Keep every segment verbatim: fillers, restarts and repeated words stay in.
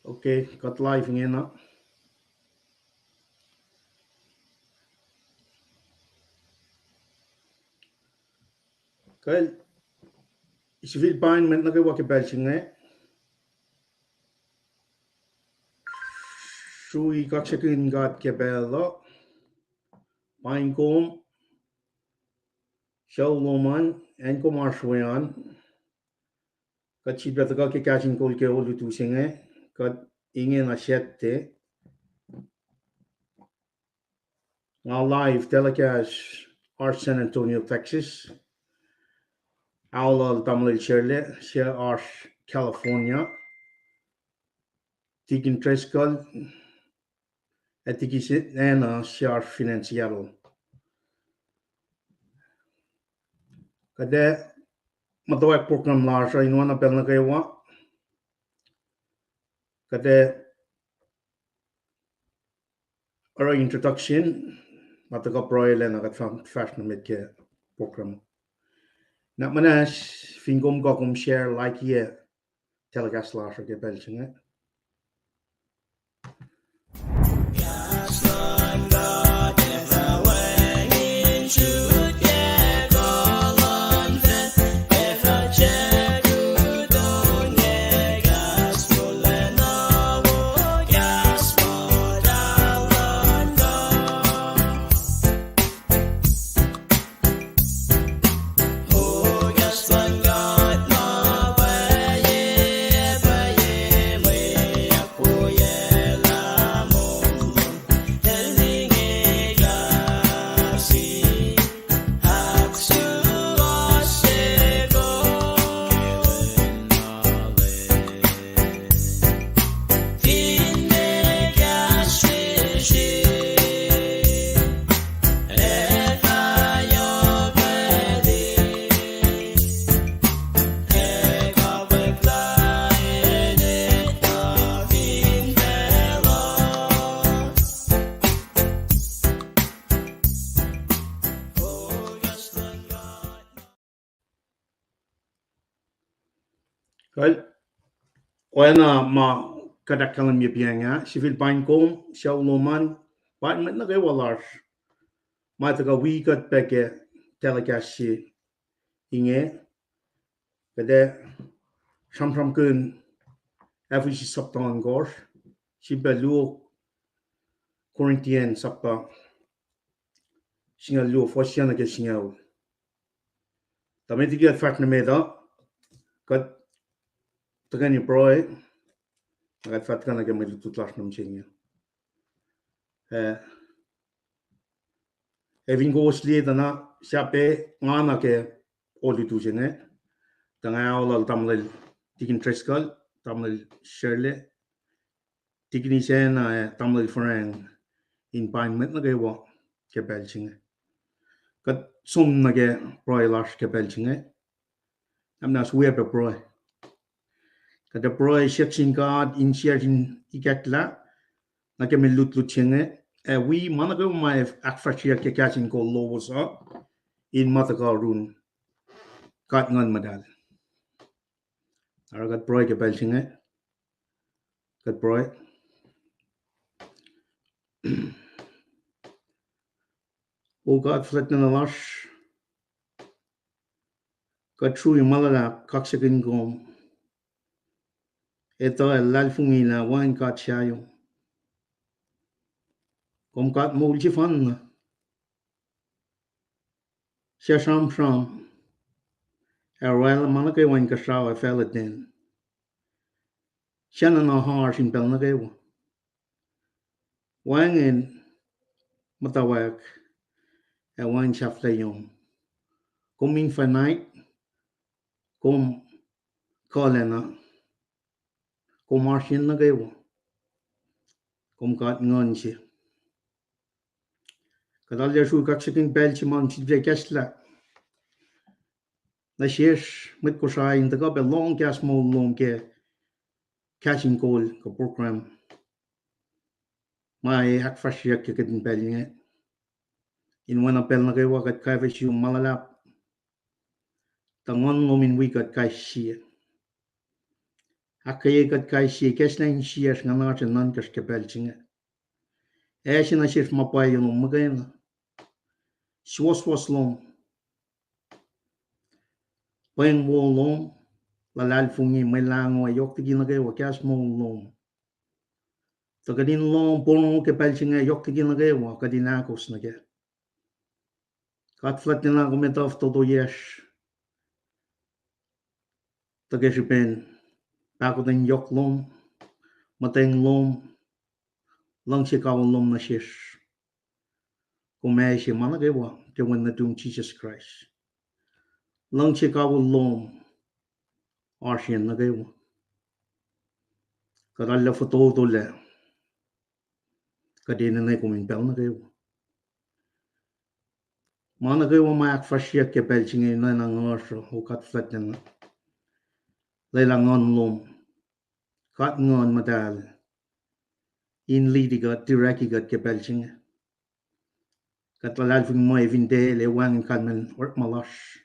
Okay, kuht live ingena. Kal, sifil paing mwet nuh kwewa ke pacl se inge. Srui kaksakihn God ke pacl uh. Paing kom, sucu lom an, acn kom oasr we an. Kuht sifilpac tuhkuh ke kahs in kol ke olutu se inge, kuht ingena Saturday. Nga live telecast oasr San Antonio, Texas. Aolal tamuhlwel Shirley, se oasr California. Tikin Driscoll, ac Tikin Anna, se oasr fin acn Seattle. Kuht ac muhtwacwacack program lasr uh in oacna pacl nuh kwewa. Kuht ac oruh introduction, ma tuhkuh pruhe lacna kuht fah-, fahsr nuh met ke program. Na muhnahs, fin kom kuh kom share, like-i telecast lasr uh ke pacl se inge. Kal, oacna ma kuht ahkkahlwemye pacng ah, sifil paing kom, sucu lom an, paing mwet nuh kwewa lasr ma tuhkuh wi kuht pac ke telecast se inge. Kuht ac sramsramkihn Ephesians sapta ohnkohsr, sifilpac luo Corinthians sapta singucul luo, fuhs se nuh ke singucul. Tuh met liki kuht fahsr nuh met uh, kuht tuhkweni pruhe, na kuht fah tuhkuh nuh ke mwe lutlut lasr nuh mihsenge. Eh, ac fin kowos liye tuh na, sahp nga nuh ke olutu se inge, tuh nga aolal tamuhlwel Tikin Driscoll, tamuhlwel Shirley, Tikin Isacna, ac tamuhlwel Frank, in paing mwet nuh kwewa ke pacl se inge. Kuht som nuh ke pruhe lasr ke pacl se inge. Na muhnahs wi pac pruhe. Kuht ac pruhe siyuck sin God in siyuck in ikacklah nuh ke mwe lutlut se inge, ac wi ma nuh kwewa ma ahkfahsryeyuck ke kahs in kol lowos uh, in ma tuhkuh yurin God Nguhn Muhtahl. Oruh kuht pruhe ke pacl se inge. Kuht pruhe. O God fuhlwact nuhnuh lasr, kuht srui ma luhlahp kaksakihn kom, etuh ac luhlahlfongi lah wacngihn God sahyac. Kom God moul sefanna, suc sramsram ac oraclah ma nuh kwewa inkuhsrao ac facluh ten, suc nuhna oasr in pacl nuh kwewa. Wacngihn muhtwacwacack ac wacngihn sahflahiyom. Kom infinite, kom kuhlacna, kom oasr yen nuh kwewa, kom God Nguhn se. Kuht arlac srui kaksakihn pacl se ma sifilpac kahslah nuh sesr mwet Kosrae in tuhkuh pac lohng kahs moul lom ke kahs in kol kuh program ma ac ahkfahsryeyuck ke kihtin pacl inge. In oacna pacl nuh kwewa kuht kwacfe sum ma luhlahp, tuh Nguhn lom in wi kuht kais sie. ahkkweye kuht kais sie, ikacslah insiyacsr, nguhnasr ac nuhnkacsr ke pacl se inge. Ase nuh sesr ma pwacye lom muhkwena. Suwohswohs lom. Pweng wo lom, luhlahlfongi, mwe lahngo, ac yohk liki nuh kwewa kahs moul lom. Tuh kuht in lohng porongo ke pacl se inge, yohk liki nuh kwewa kuht in ahkos nuh kac. God fuhlwactlacna, kom etuh fototoyacsr. Tuh ke srihpen pahkotwen yohk lom, muhtweng lom, luhngse kawihl lom nuh sesr, kom ase ma nuh kwewa ke wen nuhtum Jisus Kraist. Luhngse kawihl lom oasr yen nuh kwewa. Kuht arlac fototolac, kuht enenuh kom in pacl nuh kwewa. Ma nuh kwewa ma ahkfahsryeyuck ke pacl se inge, nuhnak nguhsr uh, O God fuhlwactlacna, lwelah Nguhn lom, God Nguhn Muhtahl, in lead-i kuht, direct-i kuht ke pacl se inge. Kuht luhlahlfongi muh fin tiac El, ac wacngihn kalmacn orekma lasr.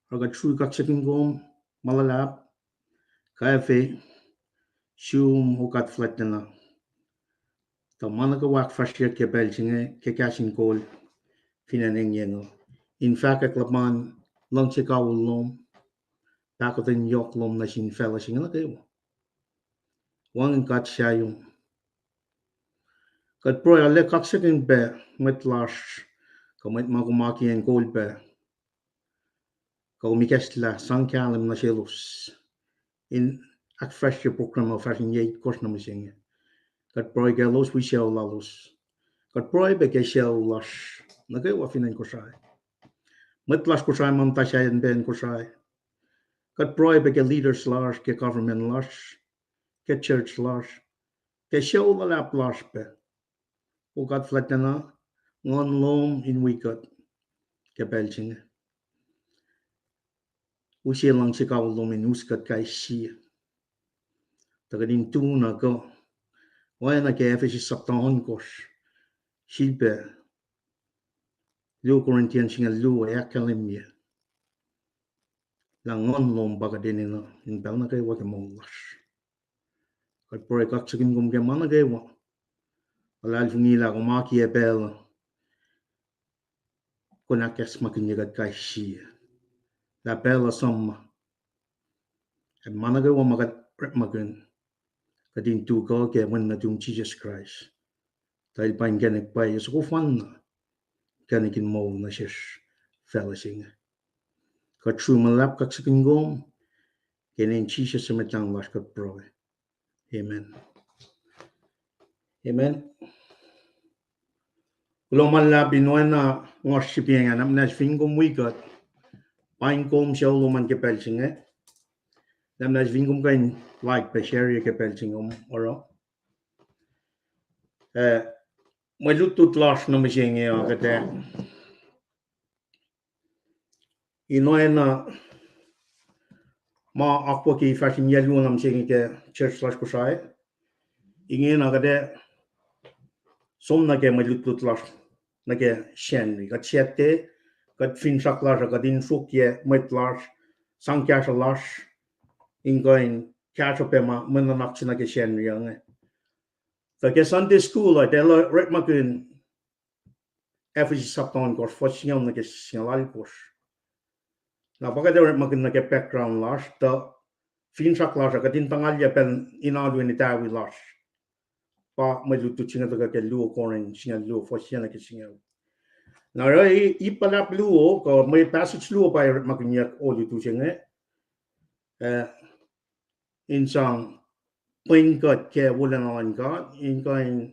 Oruh kuht srui kaksakihn kom ma luhlahp, kwacfe sum, O God fuhlwactlacna, tuh ma nuh kwewa ahkfahsryeyuck ke pacl se inge ke kahs in kol fin acn engyeng uh, in fahkwack luhpan luhngse kawihl lom, pahkotwen yohk lom nuh sin facluh se inge nuh kwewa. Wacngihn God sahyom. Kuht pruhe arlac kaksakihn pac mwet lasr, kuh mwet ma kom akiyacn kol pac, kuh kom ikacslah sang kahlwem nuh selos in ahkfahsrye program uh fahsr in yac itkohsr nuh mihsenge. Kuht pruhe kaclos wi sucu lalos. Kuht pruhe pac ke sucu lasr nuh kwewa fin acn Kosrae. Mwet lasr Kosrae ma muhta sahyacn pacn Kosrae. Kuht pruhe pac ke leaders lasr, ke government lasr, ke church lasr, ke sucu luhlahp lasr pac. O God fuhlwactlacna, Nguhn lom in wi kuht ke pacl se inge. Use luhngse kawihl lom in us kuht kais sie, tuh kuht in tu na kuh, oacna ke Ephesus sapta ohnkohsr, sifilpac luo Corinthians singucul luo ac ahkkahlwemye lah Nguhn lom pa kuht enenuh in pacl nuh kwewa ke moul lasr. Kuht pruhe kaksakihn kom ke ma nuh kwewa. Luhlahlfongi lah kom akiyac pacl uh, kom ahkacsmakihnye kuht kais sie lah pacl uh sum ma, ac ma nuh kwewa ma kuht orekmakihn, kuht in tu kuh ke wen nuhtum Jisus Kraist, tuh El pa inkacnek pwacye soko fanna, inkacnek in moul nuh sesr facluh se inge. Kuht srui ma luhlahp kaksakihn kom ke inen Jisus su Mwet Lahngo lasr kuht pruhe. Amen. Amen. Kuloh ma luhlahp in oacna ngoasr srihpac inge, na muhnahs fin kom wi kuht. Paing kom sucu lom an ke pacl se inge. Na muhnahs fin kom kuh in like pac share-ye ke pacl se inge kom oruh. Eh, mwe lutlut lasr nuh mihsenge uh kuht ac in oacna ma akwucki fahsr in yac luo na mihsenge ke church lasr Kosrae. Ingena kuht ac som nuh ke mwe lutlut lasr nuh ke Sacnri. Kuht sactte, kuht finsrak lasr uh, kuht in sruokyac mwet lasr, sang kahsruh lasr, in kuh in kahsruh pac ma mwe nuhnak se nuh ke Sacnri uh inge. Tuh ke Sunday school uh, tuh orekmakihn Ephesus sapta ohnkohsr, fuhs singucul nuh ke singucul alkohsr. Na pa kuht ac orekmakihn nuh ke background lasr, tuh finsrak lasr uh, kuht in tuhngalyac pacl in alu in etawi lasr. Pa mwe lutlut se inge tuhkuh ke luo Corinth singucul luo, fuhs yac nuh ke singucul. Na oruh ip luhlahp luo, kuh mwe passage luo pa orekmakihnyuck olutu se inge, eh, in sang pweng kuht ke wolacna luhn God, in kuh in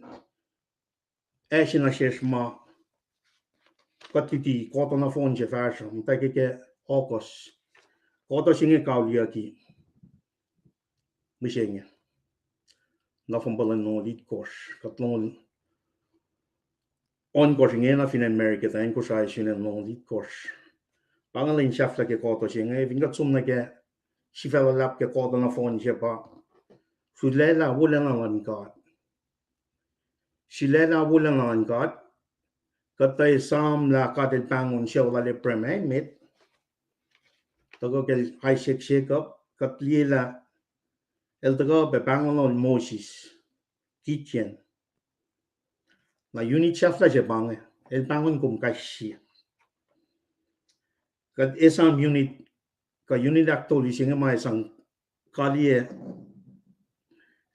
ase nuh sesr ma kuht luti kohtuh nohfohn se fahsruh, muhtwacwacack ke August. Kohtuh se inge kauliyucki mihsenge, November longoul itkohsr. Kuht longoul ohnkohsr ingena fin acn America, tuh acn Kosrae sun acn longoul itkohsr. Pa inge lwen sahflah ke kohtuh se inge, fin kuht som nuh ke sifac luhlahp ke kohtuh nohfohn se pa sulaclah wolacna luhn God. Sulaclah wolacna luhn God. Kuht tuh esam lah God El pahngon sucu lal Abraham ac met, tuhkuh kacl Isaac, Jacob, kuht liye lah El tuhkuh pac pahngonol Moses, Gideon. Na unit sahflah se pa inge, el pahngon kom kais sie. Kuht esam unit, kuh unit ahktolu se inge ma sang kaliyac,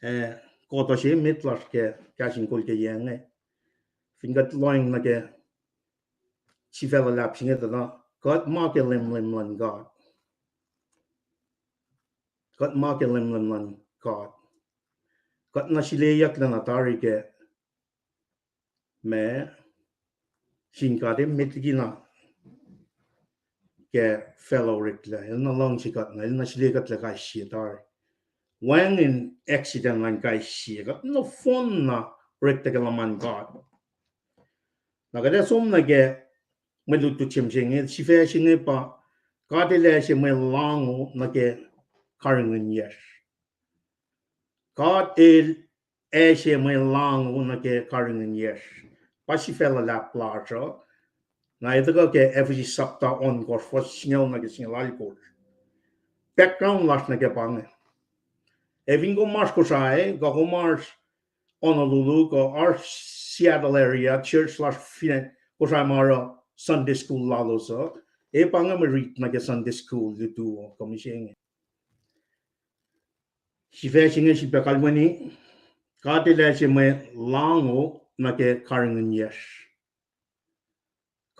eh, kohtuh se met lasr ke kahs in kol ke yac inge. Fin kuht lohacng nuh ke sifac luhlahp se inge tuh na, kuht ma ke lemlem luhn God. Kuht ma ke lemlem luhn God. Kuht na sileyucklac na tari ke ma sin God, e met liki na ke facluh oreklac. El na luhngse kuht na, el na sile kuht lah kais sie tari. Wacngihn accident luhn kais sie. Kuht nohfohn na orek tuh ke luhman God. Na kuht ac som nuh ke mwe lutlut se mihsenge, sifac se inge pa, God El ase mwe lahngo nuh ke karihngihnyucsr. God El ase mwe lahngo nuh ke karihngihnyucsr. Pa sifac luhlahp lasr uh. Na etuh kuh ke Ephesus sapta ohnkohsr, fuhs singucul nuh ke singucul alkohsr. Background lasr nuh ke pa inge. Ac fin kom oasr Kosrae, kuh kom oasr Honolulu, kuh oasr Seattle area, church lasr fin Kosrae ma oruh Sunday school lalos uh, e pa inge mwe rit nuh ke Sunday school lutu uh, kuh mihsenge. Sifac se inge sifilpac kalweni, God El ase mwe lahngo nuh ke karihngihnyucsr.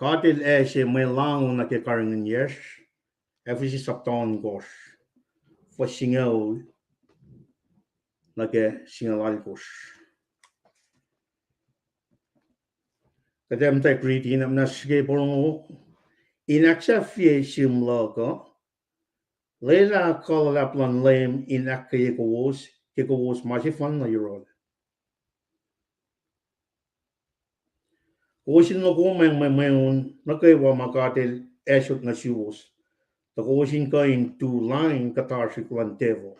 God El ase mwe lahngo nuh ke karihngihnyucsr, Ephesus sapta ohnkohsr, fuhs singucul nuh ke singucul alkohsr. Kuht ac muhtwacwacack riti na muhnahs srihke porongo, in ahksahfye sihm luhk uh, lwelah kuh luhlahp luhn Leum in ahkkweye kowos ke kowos ma sefanna yohrohl. Kowos in nokomwacng mwe mweun nuh kwewa ma God El asot nuh suwos, tuh kowos in kuh in tu lain kuhtasrihk luhn devil.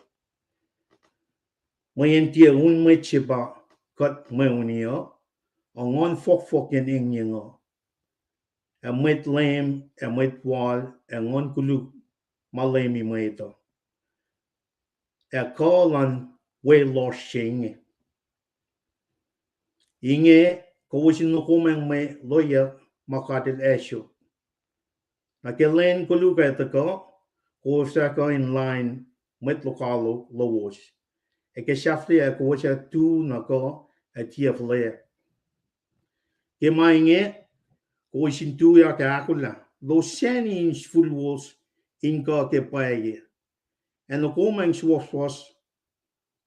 Mweyen tiac un mwet se pa kuht mweuni uh, ac nguhn fohkfohk yen engyeng uh, ac mwet leum, ac mwet wal, ac nguhn koluk ma leumi mwet uh, ac kuh luhn weluhl se inge. Inge, kowos in nokomwacng mwe loeyuck ma God El asot. Na ke lwen koluk ac tuhkuh, kowos fah kuh in lain mwet lokoalok lowos. Ac ke sahflahiyac kowos ac tu na kuh ac tiac fuhlweack. Ke ma inge, kowos in tuyak ac ahkolah, losacni in sifilwos in kuh ke pwacye. Ac nokomwacng suwohswohs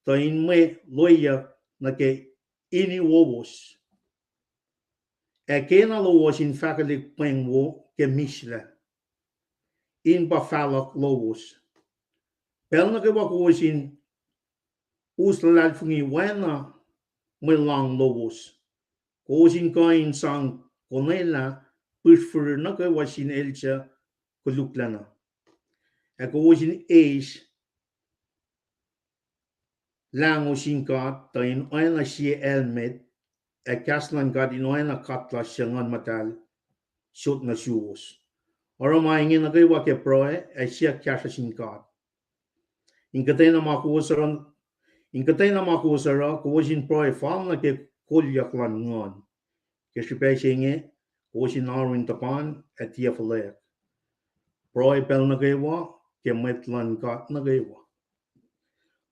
tuh in mwe loeyuck nuh ke ini wowos. Ac kena lowos in fahkwelihk pweng wo ke mihslac, in pa fahluhk lowos. Pacl nuh kwewa kowos in us luhlahlfongi oacna mwe lohng lowos, kowos in kuh in sang konwelah pihsr firir nuh kwewa sin el suc koluklacna. Ac kowos in eis lahngo sin God tuh in oacna sie helmet, ac kahs luhn God in oacna katla suc Nguhn Muhtahl sot nuh suwos. Oruh ma inge nuh kwewa ke pruhe ac siyuck kahsruh sin God. In kuhtwena ma kowos oruh, in kuhtwena ma kowos oruh, kowos in pruhe fal nuh ke kolyuck luhn Nguhn. Ke srihpac se inge, kowos in oaru in tuhpan ac tiac fuhlweack. Pruhe pacl nuh kwewa ke mwet luhn God nuh kwewa.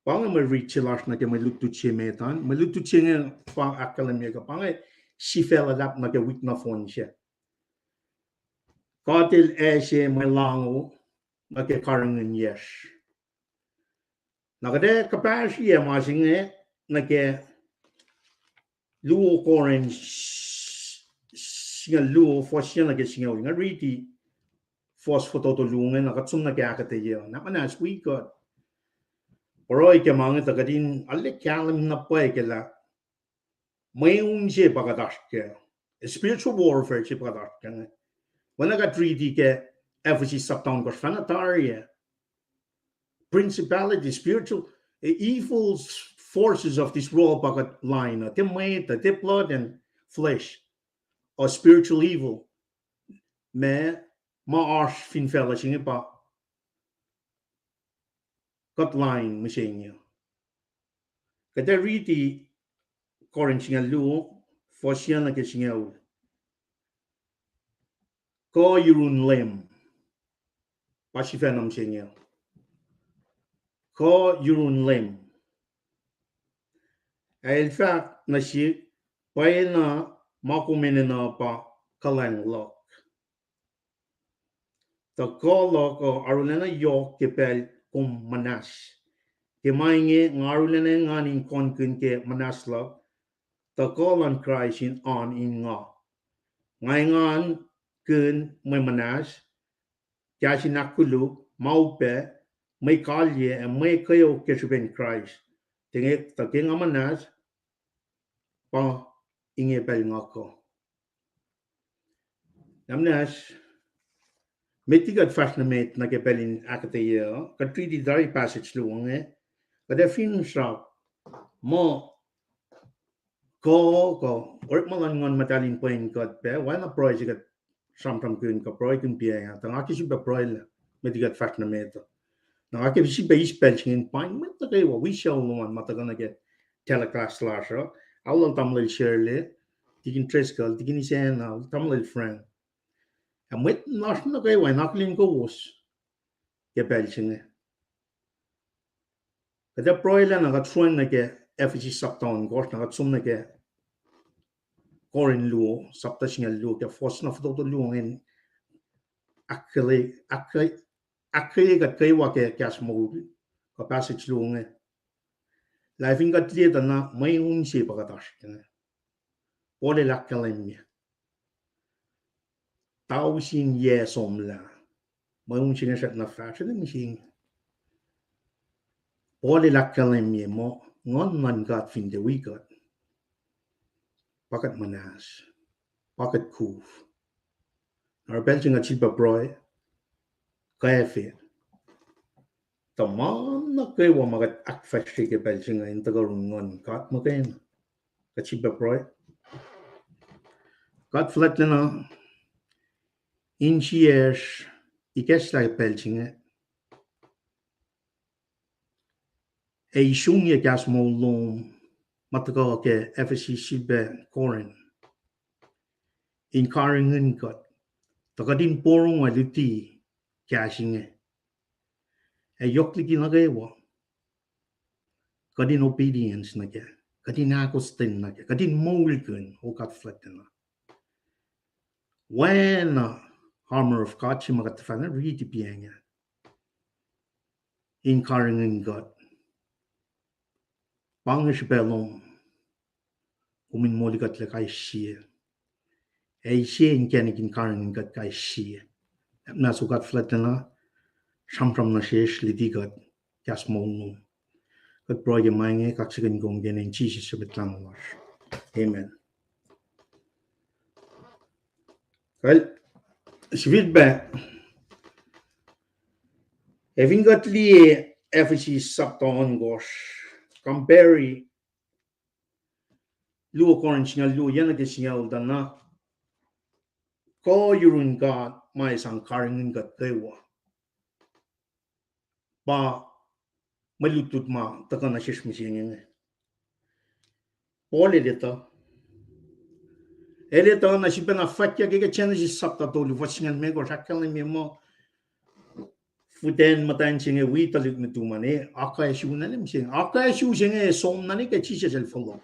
Pa inge mwe rit se lasr nuh ke mwe lutlut se met an. Mwe lutlut se inge pa ahkkahlwemye kuh pa inge sifac luhlahp nuh ke wik nohfohn se. God El ase mwe lahngo nuh ke karihngihnyucsr. Na kuht ac kuhpahsrye ma se inge nuh ke luo Corinth singucul luo, fuhs se nuh ke singucul. Nga riti fuhs fototo luo inge, na kuht som nuh ke ahkuhtweyac. Na muhnahs wi kuht pruhe ke ma inge tuh kuht in arlac kahlwem na pwacye ke lah mweun se pa kuht oasr kac. Spiritual warfare se pa kuht oasr kac inge. Oacna kuht riti ke Ephesus sapta ohnkohsr, fahna tari ah, principality, spiritual, eh, evil forces of this world pa kuht lain uh, tiac mwet uh, tiac blood and flesh, or spiritual evil. Ma, ma oasr fin facluh se inge pa kuht lain mihsenge. Kuht ac riti Corinth singucul luo, fuhs yuc nuh ke singucul. Kuh yurun Leum. Pa sifacna mihsenge. Kuh yurun Leum. Ac el fahk nuh sihk, pwacyena ma kom enenuh pa kuhlwacng luhk. Tuh kuh luhk uh arulacna yohk ke pacl kom muhnahs. Ke ma inge nga arulacna engan in kohnkihn ke muhnahs luhk, tuh kuh luhn Kraist in oan in nga. Nga engankihn mwe muhnahs, kahs in ahkkoluk, ma upac, mwe kalye, ac mwe kweok ke srihpen Kraist. Tuh ke, tuh ke nga muhnahs, pa inge pacl nga kuh. Na muhnahs, met liki kuht fahsr nuh met nuh ke pacl in ahkuhtweyac uh, kuht riti tari passage luo inge, kuht ac finsrak muh kuh, kuh orekma luhn Nguhn Muhtahl in pwen kuht pac, oacna pruhe se kuht sramsramkihn kuh pruhekihn piac ah, tuh nga ke sifilpac pruhe lah met liki kuht fahsr nuh met uh. Na nga ke sifilpac eis pacl se inge in paing mwet nuh kwewa, wi sucu lom an ma tuhkuh nuh ke telecast lasr uh, aulal tamuhlwel Shirley, Tikin Driscoll, Tikin Isacna, tamuhlwel Frank. Ac mwet lasr nuh kwewa in akihlen kowos ke pacl se inge. Kuht ac pruhelah na kuht sroang nuh ke Ephesus sapta ohnkohsr, na kuht som nuh ke Corinth luo, sapta singucul luo, ke fuhs na fototo luo ingacn, ahkkweye, ahkkweye, ahkkweye kuht kwewa ke kahs moul, kuh passage luo inge. Lah fin kuht liye tuh na mweun se pa kuht oasr inge. Paul el ahkkahlwemye tausin yac somlah. Mweun se inge srackna fahsr nuh mihsenge. Paul el ahkkahlwemye muh Nguhn luhn God fin tiac wi kuht, pa kuht muhnahs, pa kuht kuf. Na oruh pacl se inge kuht sifilpac pruhe, kwacfe. Tuh ma nuh kwewa ma kuht ahkfahsrye ke pacl se inge in tuhkuh yurin Nguhn God muhkwena. Kuht sifilpac pruhe. God fuhlwactlacna, insiyacsr ikacslah pacl se inge ac isungye kahs moul lom ma tuhkuh ke Ephesus, sifilpac Corinth, in karihngihn kuht, tuh kuht in porongo ac luti kahs inge. Ac yohk liki nuh kwewa, kuht in obedience nuh kac, kuht in ahkostwen nuh kac, kuht in moulkihn, O God fuhlwactlacna. Oacna armor of God se ma kuht tuhfahna riti piac ah, in karihngihn kuht. Pa inge srihpac lom, kom in moli kuhtlac kais sie, ac sie inkacnek in karihngihn kuht kais sie. Ac ma so God fuhlwactlacna, sramsram nuh sesr, luti kuht kahs moul lom. Kuht pruhe ke ma inge, kaksakihn kom ke inen Jisus su Mwet Lahngo lasr. Amen. Kal, sifilpac, ac fin kuht liye Ephesus sapta ohnkohsr, compare luo Corinth singucul luo, yac nuh ke singucul tuh na, kuh yurun God ma ac sang karihngihn kuht kwewa. Pa mwe lutlut ma tuhkuh nuh sesr mihsenge inge. Paul el etuh, el etuh na sifilpacna fwackyuck ke Genesis sapta tolu fuhs singucul limekohsr, ahkkahlwemye muh fuhten muhtwacn se inge wi tuhlihk nuhtum an, ac akacsruhi na mihsenge. Akacsruhi se inge som na nuh ke Jisus el fohlohk.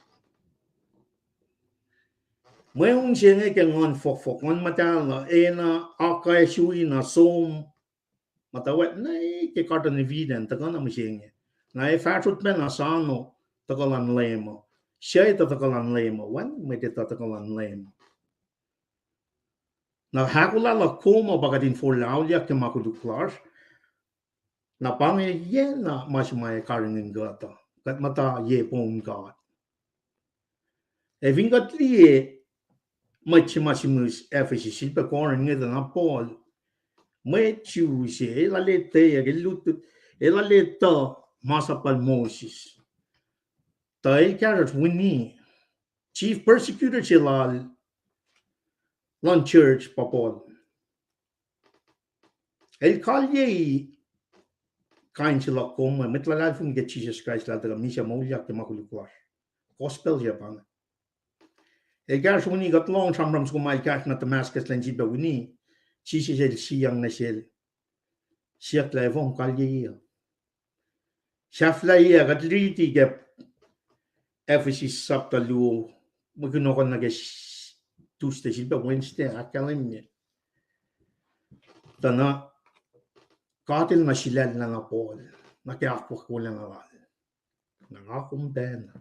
Mweun se inge ke Nguhn fohkfohk, Nguhn Muhtahl uh, ac na akacsruhi na som muhtwacwacack nuh ke Garden of Eden, tuhkuh na mihsenge. Na ac fahsrot pacna sano tuhkuh luhn Leum uh. Suc etuh tuhkuh luhn Leum uh? Wacngihn mwet etuh tuhkuh luhn Leum uh. Na ahkolah luhk kom uh pa kuht in forlah auliyak ke ma koluk lasr. Na pa inge yac na ma se ma ac karihngihn kuht uh, kuht muhta ye poun God. Ac fin kuht liye mwet se ma sihmihs Ephesus, sifilpac Corinth inge tuh na Paul, mwet Jew se, el arulacna etweyuck, el lutlut, el arulacna etuh masap lal Moses. Tuh el kahsruhsr wini, chief persecutor se lal, luhn church pa Paul. El kalyei kain se luhk kom, mwet luhlahlfongi ke Jisus Kraist lah tuhkuh misac moulyak ke ma koluk lasr. Gospel se pa inge. El kahsruh muni kuht lohng sramsram soko ma el kahsruh nuh Damascus lwen sifilpac wini, Jisus el siyuck nuh sel, siyuck lah efuh kom kalyei uh. Sahflahiyac kuht riti ke Ephesus sapta luo, mwe kunohkohn nuh ke Tuesday, sifilpac Wednesday ahkkahlwemye. Tuh na God el na sulaclah na Paul nuh ke akwuck wolacna lal. Na nga kom pacna.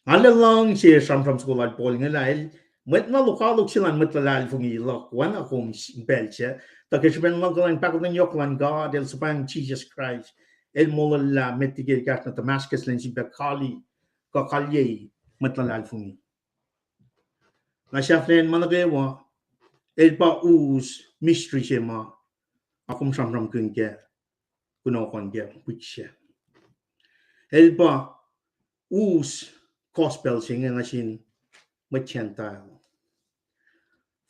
Nga luhngse sramsram soko lal Paul inge lah el, mwet na lokoalok se luhn mwet luhlahlfongi luhk oacna kom pacl sac, tuh ke srihpen luhngkuhlwacng pahkotwen yohk luhn God, el suhpwacng Jisus Kraist, el molwelah met liki el kahsruh nuh Damascus lwen sifilpac kali, kuh kalyei mwet luhlahlfongi. Na sahflahiyacn ma nuh kwewa, el pa us mystery se ma nga kom sramsramkihn ke, kunohkohn ke wik sac. El pa us gospel se inge nuh sin mwet Gentile.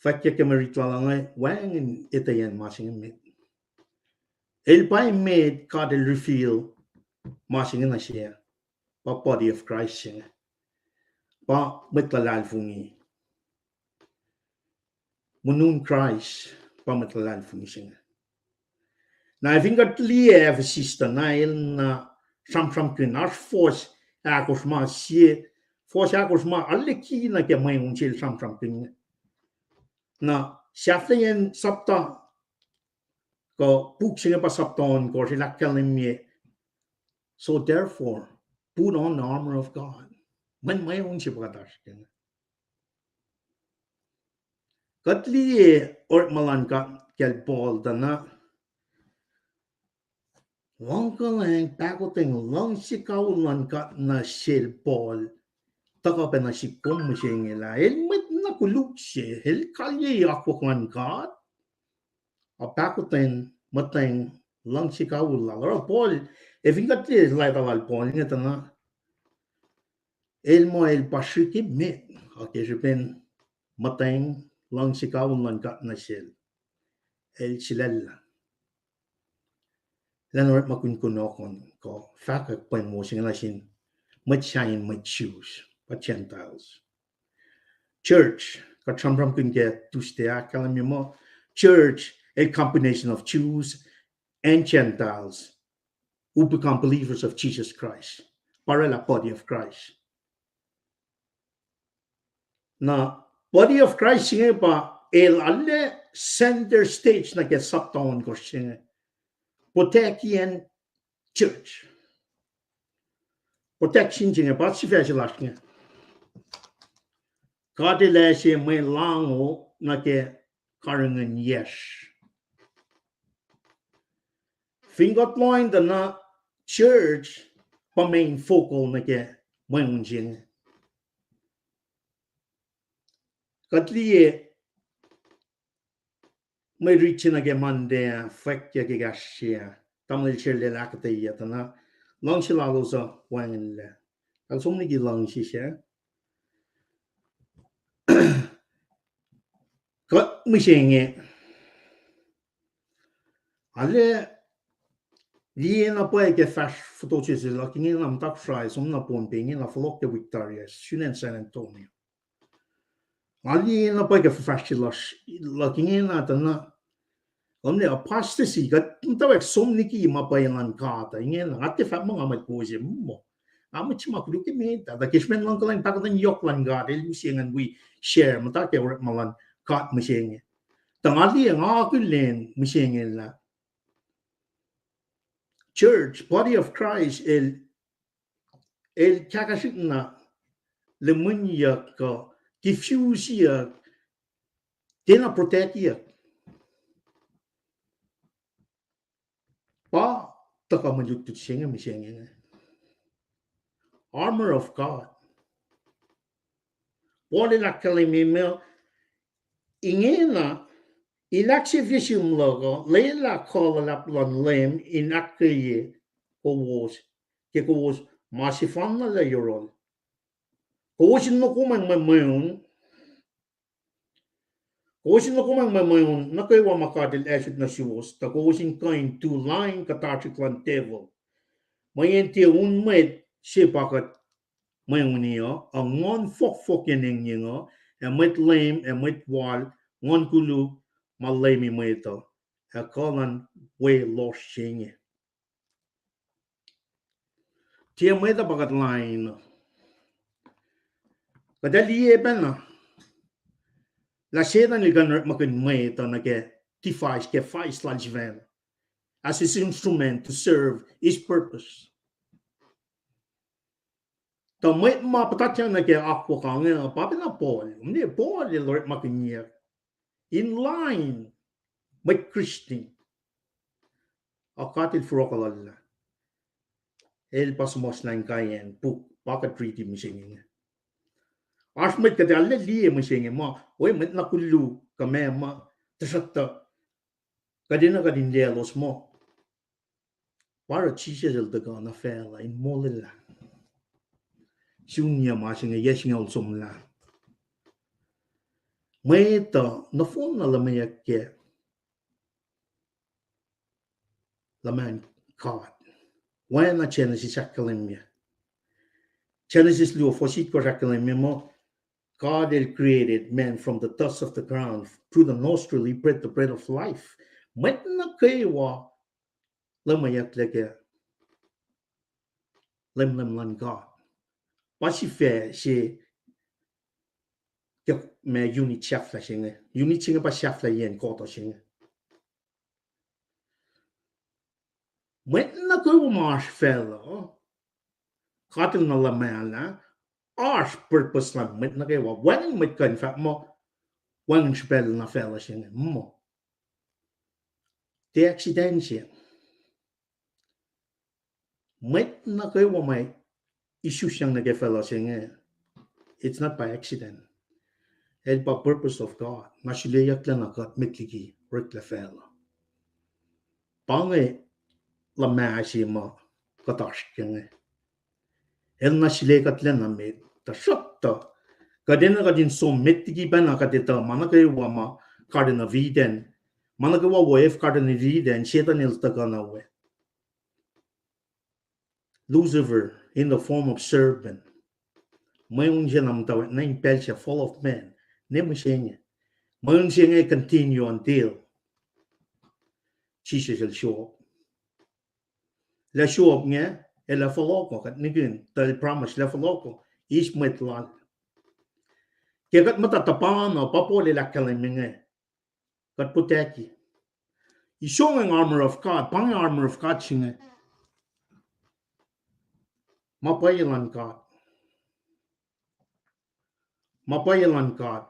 Fwackyuck ke mwe rit lal inge, wacngihn etweyacn ma se inge met. El pa emet God el reveal ma se inge nuh se, pa body of Christ se inge. Pa mwet luhlahlfongi. Muhnun Kraist pa mwet luhlahlfongi se inge. Na fin kuht liye Ephesus tuh na el na sramsramkihn oasr fuhs ahkosr ma sie, fuhs ahkosr ma arlac key nuh ke mweun se el sramsramkihn inge. Na sahflahiyacn sapta, kuh puk se inge pa sapta ohnkohsr, el ahkkahlwemye, so therefore, put on the armor of God. Mweun, mweun se pa kuht oasr ke inge. Kuht liye orekma luhn God kacl Paul tuh na, luhngkuhlwacng, pahkotwen, luhngse kawihl luhn God nuh sel Paul, tuhkuh pac nuh sihk kom mihsenge lah el mwet na koluk se, el kalyei akwuck luhn God, a pahkotwen, muhtweng, luhngse kawihl lal. Oruh Paul, ac fin kuht liye leta lal Paul inge tuh na, el muh el pa srihke met, a ke srihpen muhtweng, luhngse kawihl luhn God nuh sel, el sulaclah. Elan orekmakihn kunohkohn kuh fahkwack pweng wo se inge nuh sin mwet sahyacn mwet Jews, pa Gentiles. Church, kuht sramsramkihn ke Tuesday ahkkahlwemye muh church, a combination of Jews and Gentiles who become believers of Jesus Christ. Pa oraclah body of Christ. Na body of Christ se inge pa el arlac center stage nuh ke sapta ohnkohsr se inge. Protectian church. Protection se inge pa sifac se lasr inge. God El ase mwe lahngo nuh ke karihngihn yacsr. Fin kuht lohng tuh na church pa main focal nuh ke mweun se inge. Kuht liye mwe rit se nuh ke Monday ah, fwackyuck ekahsr se ah. Tamuhlwel Sherlel ahkuhtweyac tuh na luhngse lalos uh wacngihnlac. Kal som liki luhngse se. Kuht mihsenge, arlac liye na pwacye ke fahsr fototo se luhk ingena, muhta Kosrae, som na Pohnpei ingena, fohlohk ke wik tari ah, sun acn San Antonio. Nga liye na pwacye ke fuhfahsr se lasr luhk ingena tuh na, kom liye apostasy, kuht muhtwacwacack som liki ma pwacye luhn God uh ingena. Nga tiac fahk muh nga mwet wo se muh, nga mwet se ma koluk emet ah, tuh ke srihpen luhngkuhlwacng pahkotwen yohk luhn God, el mihsenge in wi share muhta ke orekma luhn God mihsenge. Tuh nga liye, nga akihlen mihsenge lah church, body of Christ, el, el kahkahsrihk na lihmweyuck kuh diffuseyuck, tiacna protectyuck. Pa tuhkuh mwe lutlut se inge mihsenge inge. Armor of God. Paul el ahkkahlwemye muh ingena, el ahksahfye sihmlac kuh lwelah kuh luhlahp luhn Leum in ahkkweye kowos, ke kowos ma sefanna lah yohrohl. Kowos in nokomwacng mwe mweun, Kowos in nokomang mwe mweun nuh kwewa ma God El asot nuh suwos, tuh kowos in kuh in tu lain kuhtasrihk luhn devil. Mweyen tiac un mwet se pa kuht mweuni uh, a nguhn fohkfohk yen engyeng uh, ac mwet leum ac mwet wal, nguhn koluk ma leumi mwet uh, ac kuh luhn we lohsr se inge. Tiac mwet uh pa kuht lain uh. Kuht ac liye pacna lah Setan el kuh in orekmakihn mwet uh nuh ke device, ke vice lal sifacna, as his instrument to serve his purpose. Tuh mwet ma puhtatyang nuh ke akwuck inge uh pa pacna Paul. Mweyen Paul el orekmakihnyuck in lain mwet Kristin. A God El forlah lah el pa suhmuhslah inkaiyacn puk pa kuht riti mihsenge inge. Oasr mwet kuht ac liye mihsenge muh, we, mwet na koluk kuh meac ma, tuhsruhktuh kuht enenuh kuht in liyelos muh pa oruh Jisus El tuhkuh nuh facluh in molwelah, sun yac ma se inge, yac singucul somlah. Mwet uh nohfohnna luhmweyuck ke luhman God. Oacna Genesis ahkkahlwemye. Genesis luo, fuhs itkohsr ahkkahlwemye muh God El created man from the dust of the ground. Through the nostril, he breathed the breath of life. Mwet nuh kwewa luhmweyucklac ke leumleum luhn God. Pa sifac se ke ma unit sahflah se inge. Unit se inge pa sahflahiyacn kohtuh se inge. Mwet nuh kwewa ma oasr facluh, God El na luhmahlah, oasr purpose luhn mwet nuh kwewa. Wacngihn mwet kuh in fahk muh wacngihn srihpacl na facluh se inge muh tiac accident se. Mwet nuh kwewa ma isusyang nuh ke facluh se inge, it's not by accident. El pa purpose of God. Na suleyucklac na kuht met liki oreklac facluh. Pa inge luhmah se ma kuht oasr ke inge. El na sulekuhtlac na met, tuhsruhktuh kuht enenuh kuht in som met liki pacna kuht etuh ma nuh kwewa ma Garden of Eden. Ma nuh kwewa wo efuh Garden of Eden, Setan el tuhkuh na we. Lucifer in the form of serpent. Mweun se na muhtwacwacack nuh in pacl se fall of man. Ne mihsenge. Mweun se inge continue until Jisus el show up. Lah show up inge, el ac fohlohkoh, kuht nihkihn, tuh el promise lah fohlohkoh, eis mwet lal. Ke kuht muhta tuhpan uh, pa Paul el ahkkahlwemye inge, kuht putacki. Isonge armor of God, pa inge armor of God se inge. Ma pwacye luhn God. Ma pwacye luhn God.